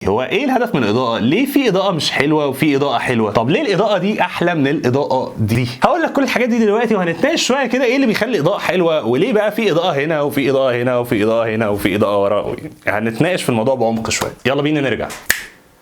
هو ايه الهدف من الاضاءة؟ ليه في اضاءه مش حلوة وفي اضاءه حلوة؟ طب ليه الاضاءة دي احلى من الاضاءة دي؟ هقول لك كل الحاجات دي دلوقتي، وهنتناقش شوية كده ايه اللي بيخلي اضاءه حلوه، وليه بقى في اضاءه هنا وفي اضاءه هنا وفي اضاءه هنا وفي اضاءه ورا. هنتناقش في الموضوع بعمق شويه. يلا بينا نرجع.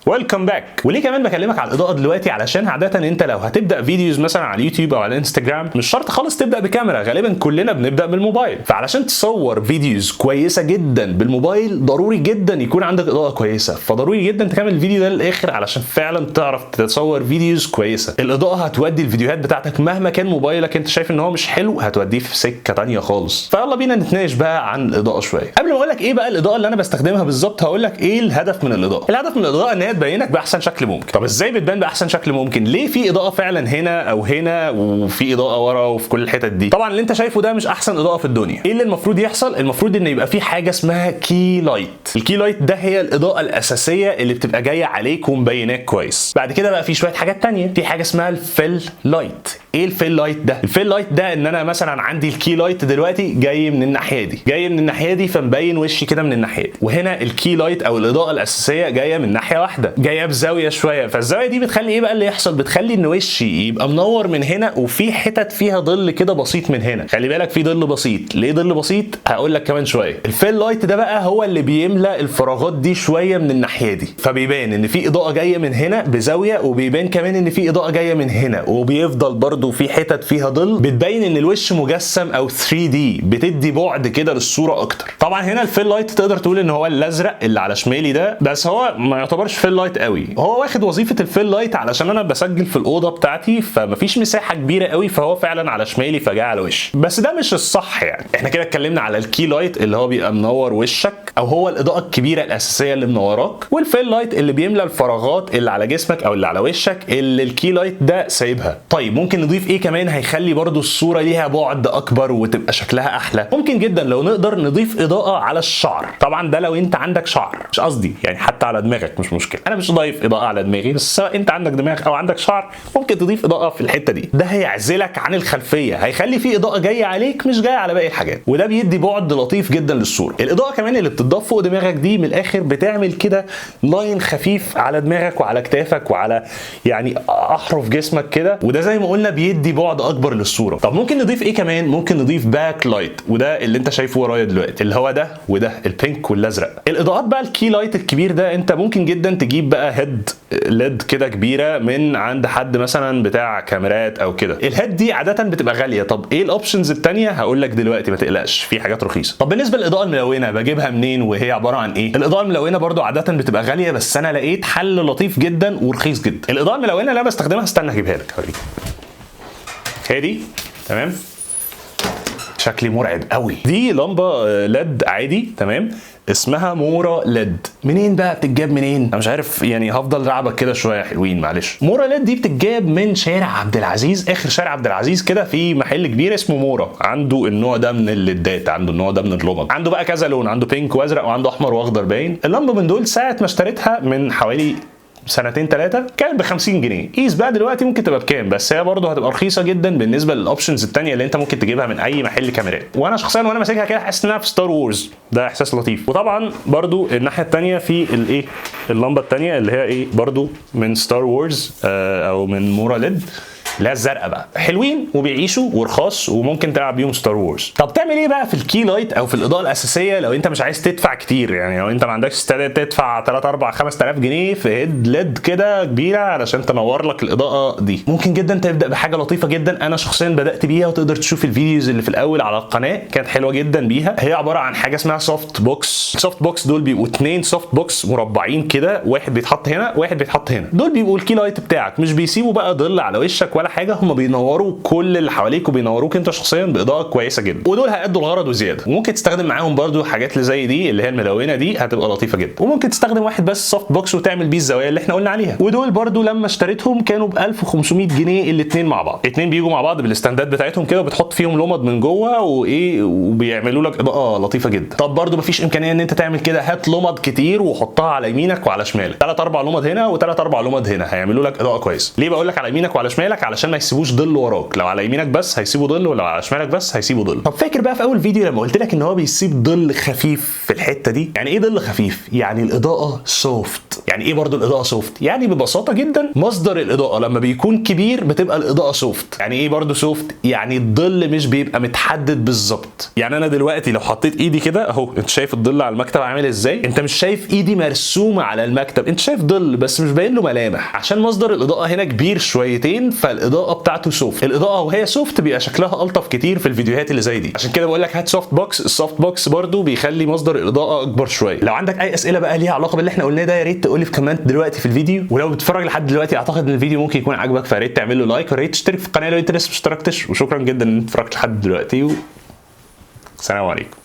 welcome back. وليه كمان بكلمك على الاضاءة دلوقتي؟ علشان عادة انت لو هتبدا videos مثلا على اليوتيوب او على الانستجرام مش شرط خالص تبدا بكاميرا، غالبا كلنا بنبدا بالموبايل. فعلشان تصور videos كويسة جدا بالموبايل ضروري جدا يكون عندك اضاءه كويسه، فضروري جدا تكمل الفيديو ده للاخر علشان فعلا تعرف تصور videos كويسة. الاضاءة هتودي الفيديوهات بتاعتك مهما كان موبايلك انت شايف ان هو مش حلو هتوديه في سكة تانية خالص. فيلا بينا نتناقش بقى عن الاضاءة شوية. قبل ما اقول لك ايه بقى الاضاءة اللي انا بستخدمها بالظبط، هقول لك ايه الهدف من الاضاءة. الهدف من الاضاءة ان هي تبينك باحسن شكل ممكن. طب ازاي بتبان باحسن شكل ممكن؟ ليه في اضاءه فعلا هنا او هنا وفي اضاءه ورا وفي كل الحتت دي؟ طبعا اللي انت شايفه ده مش احسن اضاءه في الدنيا. ايه اللي المفروض يحصل؟ المفروض ان يبقى في حاجة اسمها key light. ال key light ده هي الاضاءة الاساسية اللي بتبقى جاية عليك ومبيناك كويس. بعد كده بقى في شوية حاجات تانية. في حاجة اسمها ال fill light. ايه ال fill light ده؟ ال fill light ده ان انا مثلا عندي ال key light دلوقتي جاي من الناحية دي، جاي من الناحية دي، فمبين وشي كده من الناحية دي. وهنا ال key light او الاضاءة الاساسية جاية من ناحية واحدة، جاية بزاوية شويه. فالزاويه دي بتخلي ايه بقى اللي يحصل؟ بتخلي ان وشي يبقى منور من هنا وفي حتت فيها ظل كده بسيط من هنا. خلي بالك في ظل بسيط. ليه ظل بسيط؟ هقول لك كمان شوية. ال fill light ده بقى هو اللي بيملى الفراغات دي شوية من الناحية دي، فبيبان ان في اضاءه جاية من هنا بزاويه، وبيبان كمان ان في اضاءه جاية من هنا، وبيفضل برضو في حتت فيها ظل بتبين ان الوش مجسم او 3D، بتدي بعد كده للصورة اكتر. طبعا هنا ال fill light تقدر تقول ان هو الازرق اللي على شمالي ده، بس هو ما يعتبرش fill light قوي. هو واخد وظيفة ال fill light علشان انا بسجل في الاوضة بتاعتي فمفيش مساحة كبيرة قوي، فهو فعلا على شمالي فجاء على وشي، بس ده مش الصح. يعني احنا كده اتكلمنا على ال key light اللي هو بيبقى منور وشك او هو الاضاءة الكبيرة الاساسية اللي منوراك، وال fill light اللي بيملى الفراغات اللي على جسمك او اللي على وشك اللي ال key light ده سايبها. طيب ممكن نضيف ايه كمان هيخلي برضو الصورة ليها بعد اكبر وتبقى شكلها احلى؟ ممكن جدا لو نقدر نضيف اضاءه على الشعر. طبعا ده لو انت عندك شعر، مش قصدي يعني حتى على دماغك مش مشكلة، انا مش ضايف اضاءه على دماغي، بس سواء انت عندك دماغ او عندك شعر ممكن تضيف اضاءه في الحتة دي. ده هيعزلك عن الخلفية، هيخلي في اضاءه جاية عليك مش جاية على باقي الحاجات، وده بيدي بعد لطيف جدا للصورة. الاضاءة كمان اللي بتضاف فوق دماغك دي من الاخر بتعمل كده line خفيف على دماغك وعلى كتافك وعلى يعني احرف جسمك كده، وده زي ما قلنا بيدي بعد اكبر للصورة. طب ممكن نضيف ايه كمان؟ ممكن نضيف back light، وده اللي انت شايفه ورايا دلوقتي اللي هو ده وده، ال pink والازرق. الاضاءات بقى ال key light الكبير ده انت ممكن جدا تجيب بقى head LED كده كبيرة من عند حد مثلا بتاع كاميرات او كده. ال head دي عادة بتبقى غالية. طب ايه ال options التانية؟ هقول لك دلوقتي ما تقلقش، في حاجات رخيصة. طب بالنسبة للاضاءة الملونة بجيبها منين وهي عبارة عن ايه؟ الاضاءة الملونة برضو عادة بتبقى غالية، بس انا لقيت حل لطيف جدا ورخيص جدا. الاضاءة الملونة اللي انا بستخدمها، استنى اجيبها لك اوريك، هي دي. تمام، شكلي مرعب قوي. دي لمبة LED عادي، تمام، اسمها مورا LED. منين بقى بتتجاب؟ منين؟ انا مش عارف يعني، هفضل رعبك كده شوية حلوين معلش. مورا LED دي بتتجاب من شارع عبد العزيز، اخر شارع عبد العزيز كده في محل كبير اسمه مورا، عنده النوع ده من الليدات، عنده النوع ده من اللمض، عنده بقى كذا لون، عنده pink وازرق وعنده احمر واخضر باين. اللمبة من دول ساعة ما اشتريتها من حوالي سنتين ثلاثة كانت ب 50 جنيه. قيس بقى دلوقتي ممكن تبقى بكام، بس هي برضه هتبقى رخيصة جدا بالنسبة لل options الثانية اللي انت ممكن تجيبها من اي محل كاميرات. وانا شخصيا وانا ماسكها كده حاسس انها في Star Wars، ده احساس لطيف. وطبعا برضه الناحية الثانية في الايه، اللمبة الثانية اللي هي ايه برضه من Star Wars او من مورا LED اللي هي الزرقاء بقى، حلوين وبيعيشوا ورخاص وممكن تلعب بيهم Star Wars. طب تعمل ايه بقى في ال key light او في الاضاءة الاساسية لو انت مش عايز تدفع كتير؟ يعني لو انت ما عندكش استعداد تدفع 3 4 5000 جنيه في head LED كده كبيرة علشان تنور لك الاضاءة دي، ممكن جدا تبدا بحاجة لطيفة جدا انا شخصيا بدات بيها، وتقدر تشوف ال videos اللي في الاول على القناة كانت حلوة جدا بيها. هي عبارة عن حاجة اسمها soft box. soft box دول بيبقوا اتنين soft box مربعين كده، واحد بيتحط هنا واحد بيتحط هنا. دول بيبقوا ال key light بتاعك، مش بيسيبوا بقى ظل على وشك ولا حاجة، هم بينوروا كل اللي حواليك وبينوروك انت شخصيا باضاءه كويسة جدا، ودول هيأدوا الغرض وزيادة. وممكن تستخدم معاهم برضو حاجات اللي زي دي اللي هي الملونة دي، هتبقى لطيفة جدا. وممكن تستخدم واحد بس soft box وتعمل بيه الزوايا اللي احنا قلنا عليها. ودول برضو لما اشتريتهم كانوا ب 1500 جنيه الاثنين مع بعض. الاثنين بيجوا مع بعض بالاستندات بتاعتهم كده، وبتحط فيهم لمض من جوه وايه، وبيعملوا لك اضاءه لطيفة جدا. طب برضو مفيش امكانية ان انت تعمل كده، هات لمض كتير وحطها على يمينك وعلى شمالك، 3 4 لمض هنا و3 4 لمض هنا، هيعملوا لك اضاءه كويسة. ليه بقول لك على يمينك وعلى شمالك؟ علشان علشان ما يسيبوش ظل وراك. لو على يمينك بس هيسيبوا ظل، ولو على شمالك بس هيسيبوا ظل. طب فاكر بقى في اول فيديو لما قلت لك ان هو بيسيب ظل خفيف في الحتة دي؟ يعني ايه ظل خفيف؟ يعني الاضاءة soft. يعني ايه برضو الاضاءة soft؟ يعني ببساطة جدا مصدر الاضاءة لما بيكون كبير بتبقى الاضاءة soft. يعني ايه برضو soft؟ يعني الظل مش بيبقى متحدد بالظبط. يعني انا دلوقتي لو حطيت ايدي كده اهو، انت شايف الظل على المكتب عامل ازاي؟ انت مش شايف ايدي مرسومه على المكتب، انت شايف ظل بس مش باين له ملامح، عشان مصدر الاضاءة هنا كبير شويتين، فالاضاءه بتاعته soft. الاضاءة وهي soft بيبقى شكلها الطف كتير في الفيديوهات اللي زي دي. عشان كده بقول لك هات soft box. ال soft box برضو بيخلي مصدر الاضاءة اكبر شوية. لو عندك اي اسئلة بقى ليها علاقة باللي احنا قلناه ده يا ريت تقول لي في comment دلوقتي في الفيديو. ولو بتتفرج لحد دلوقتي اعتقد ان الفيديو ممكن يكون عجبك، فيا ريت تعمل له like، ويا ريت تشترك في القناة لو انت لسه ما اشتركتش. وشكرا جدا ان انت اتفرجت لحد دلوقتي السلام عليكم.